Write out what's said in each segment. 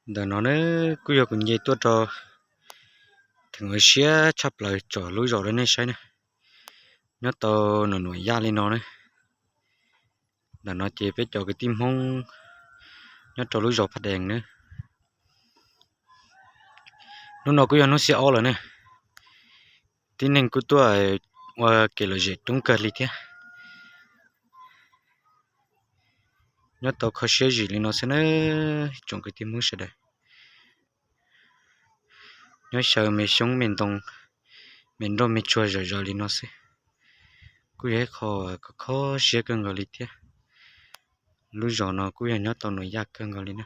Ntawm no ne kuj yog kuv nce tuaj rau theem uas siab tshaj plaws tsom lub zos rau nej saib na. Nyob tau nuam nuam yaj li no na. Ntawm no ces peb cov kwv tij Hmoob nyob rau lub zos Phaj Dees na. Hnub no kuj yog hnub xiab ob lawm ne. Tib neeg kuj tuaj ua kev lom zem coob kawg li thiab. Nyob tau kho siab zim li no xwb na, tsoom kwv tij Hmoob sawv daws. Nyob xyaw me xyoob me ntoo, me nroj me tsuag zom zaws li no xwb, kuj yog ib qho kho siab kawg nkaus li thiab. Lub zos no kuj yog nyob tau nuam yaj kawg nkaus li na.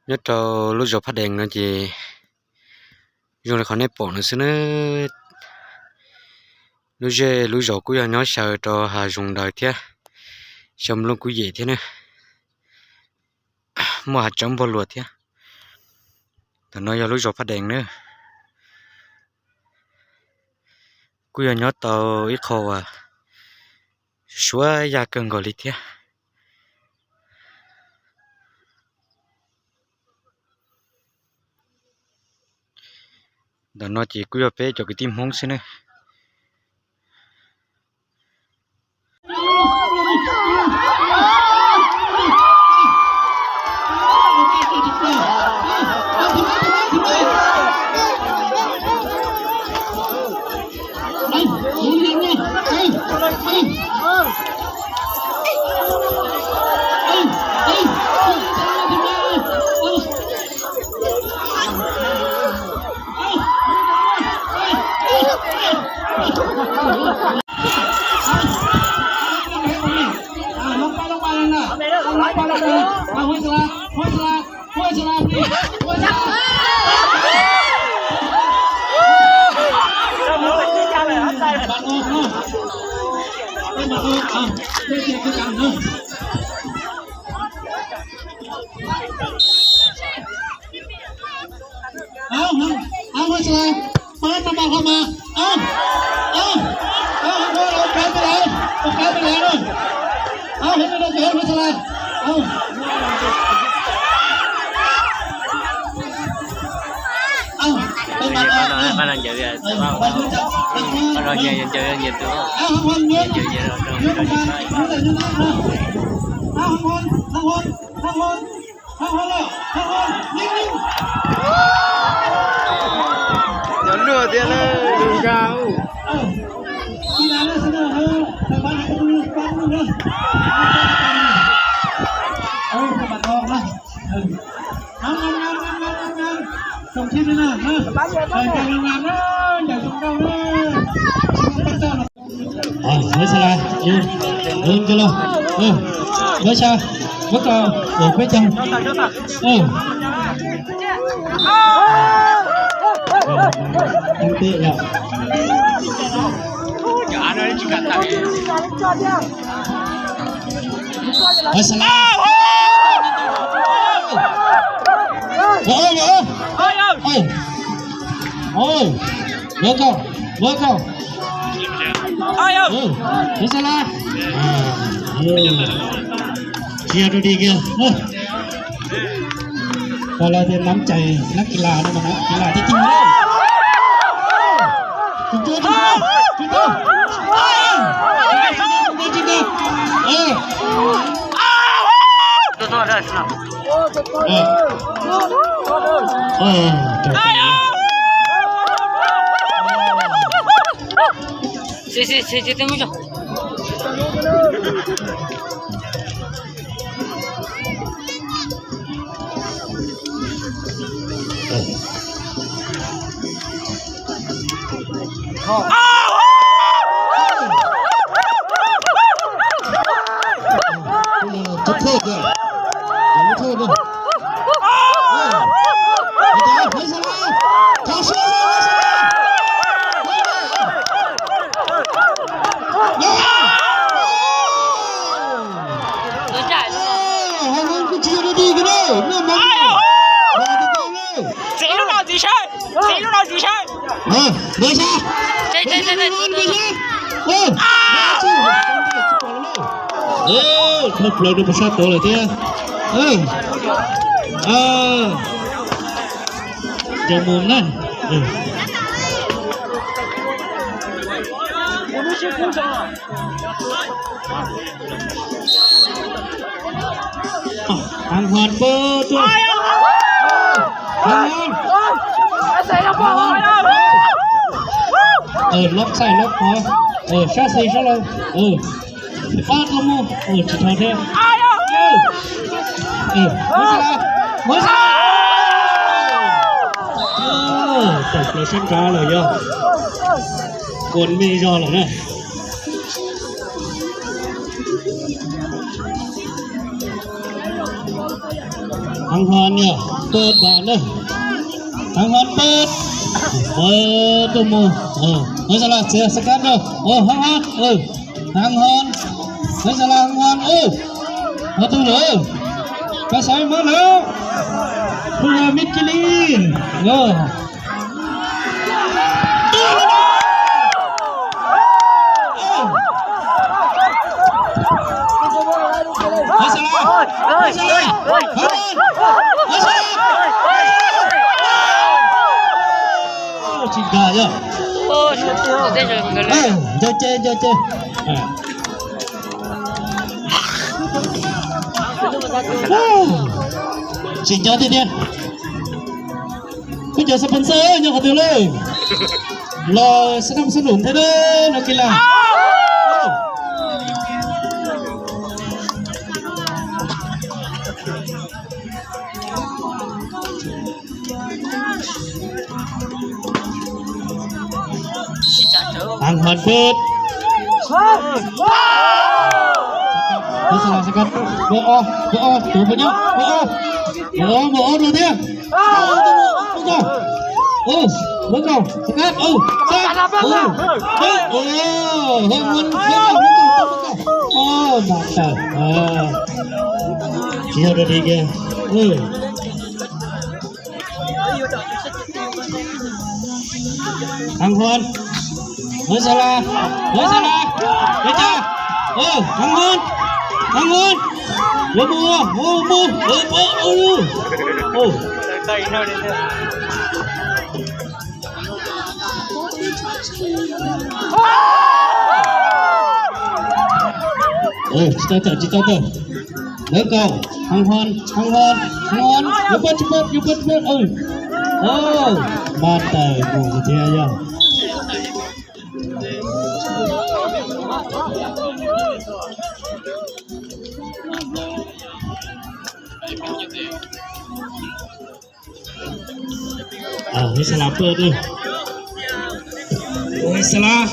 Nyob rau lub zos Phaj Dees no ces zoo li qhov nej pom no xwb na. Lub zej lub zos kuj yog nyob xyaw rau hav zoov ntawd thiab, xyaw nplooj kuj yem thiab na, muaj hav tsawb npog luas thiab. Ntawm no yog lub zos Phaj Dees na, kuj yog nyob tau ib qho uas suab yaj kawg nkaus li thiab. Ntawm no ces kuj yog peb cov kwv tij Hmoob xwb na. Cov luaj thiab na. Ua xav, ua xav, ua xav, ua xav, ua xav, ua xav. Ua xav. Ua xav. Ua xav. Ua xav. Qhia rau đi kiag. Tau los tias nắm chày nắm kỳ lạ no mà nắm kỳ lạ chứ chim. Sí, sí, sí, sí, tengo mucho. Lub thawj kawg, lub thawj kawg. Ê, ê, ê, ê, ê, ê, ê, ê, Hos Hmoob kuj tsis yog dog dig kiag na, noj mov txiv lub no txiv saib, txiv lub no txiv saib. Ntawd sab, ntawd sab, ntawd sab. Thawj plaws rau puag sab tod lawm thiab. Ncaws mus na. Thang Hon pab tuaj. Thang Hon. Lob txaij lob qhov. Sab xis sab laug. Pab tuaj mus. Tsis dhau thiab. Muab xa, muab xa. Tawm plaws sab nrad lawm yog. Kuas me zog lawm na. Thang Hon niam, pab tas na. Thang Hon pab. Tuaj mus. Muab xa las txiav xab kab na. Thang Hon. Thang Hon. Muab xa las Thang Hon. Hov twg lawm? Pab xaiv muab lawm. Phooj ywg Mib Kiv Lis. Tsis nkag yog. Nco ces, nco ces. Tsis nco tiag tiag. Peb cov sponsor nyob qhov twg lawm? Los sab nab sab num thiab no kis las. Thang Hon pab. Muab xa las xab kab. Muab ob, muab ob, tus puas nyob, muab ob. Muab ob, muab ob rau thiab. Muab kaum, muab kaum, xab kab, xa. Hos Hmoob, muab kaum, muab kaum, muab kaum. Mas tawm. Tsis yog dog dig kiag. Thang Hon. Muab xa las, muab xa las. Ua cas? Thang Hon, Thang Hon. Yuav mus, mus, mus. Tsis tau tawm, tsis tau tawm. Lawv kaum, Thang Hon, Thang Hon, Thang Hon, yuav pab tsis pab, yuav pab tsis pab. Mas tawm mus thiab yog. Ua xa las pab, ua xa las.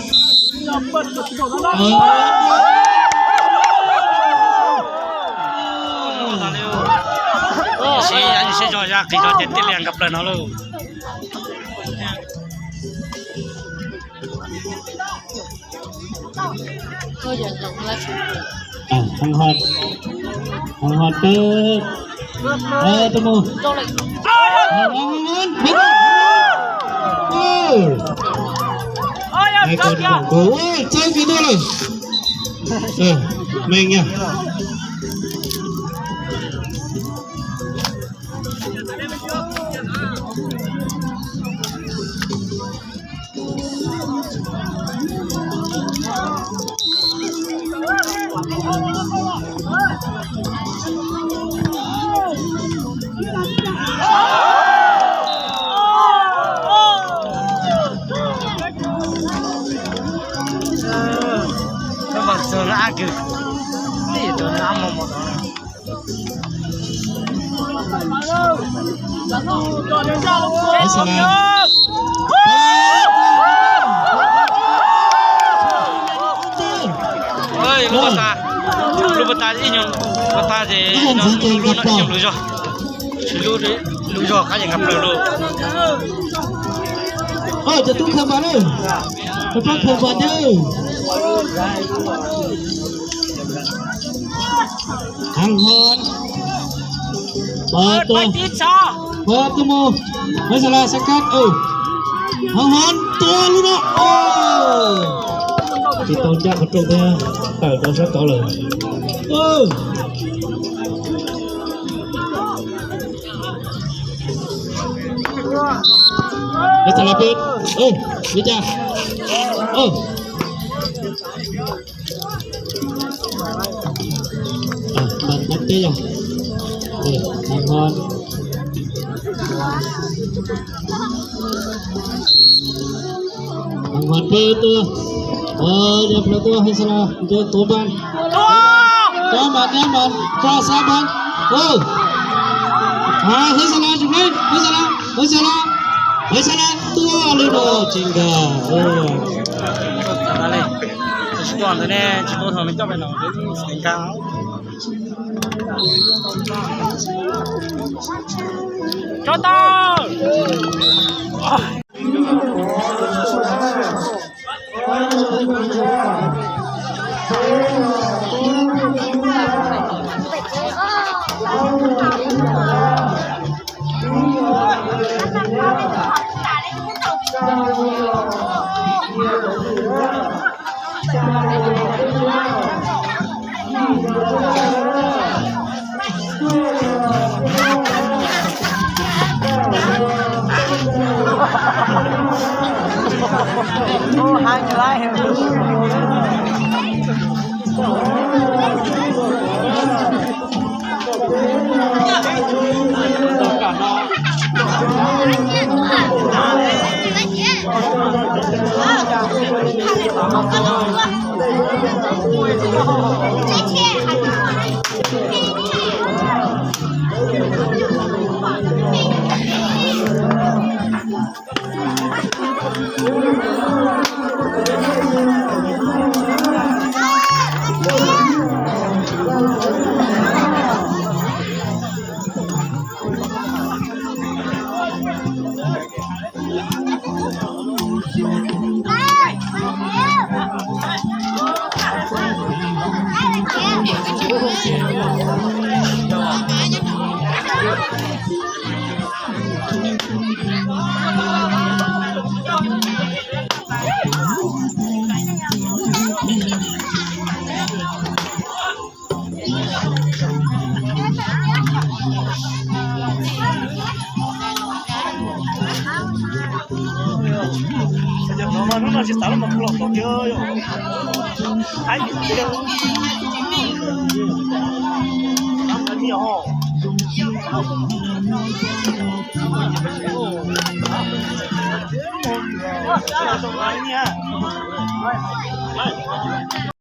Sib zog zaj qis zog ces tij liam nkag plaws no lauj. Thang Hon, Thang Hon pab. Tuaj mus. Thang Hon, Thang Hon. Ai, koj txawb kiag tuaj lawm. Meej nyaj. Ê, lub pas tas. Lub pas tas ib nyuag, pas tas ces lub no ib nyuag lub zog. Tsis lub, lub zog qab ces nqa plaws lub. Cov tub khaws npas na, cov tub khaws npas na. Heev Hon, pov tua, pov tua mus, Hais Xas Las sab kab, Heev Hon tua lub no, tsis tau ncaj qhov rooj thiab, tawm rau sab tod lawm. Hais Xas Las pw, li cas, npaj teb yog, Heev Hon, Heev Hon pw tua, yog plaws tua Hais Xas Las, tua tuav npas, tuav npas, tuav npas, tso xab npas, Hais Xas Las, Hais Xas Las, Hais Xas Las, Hais Xas Las tua li no tsis nkag. Tso tau.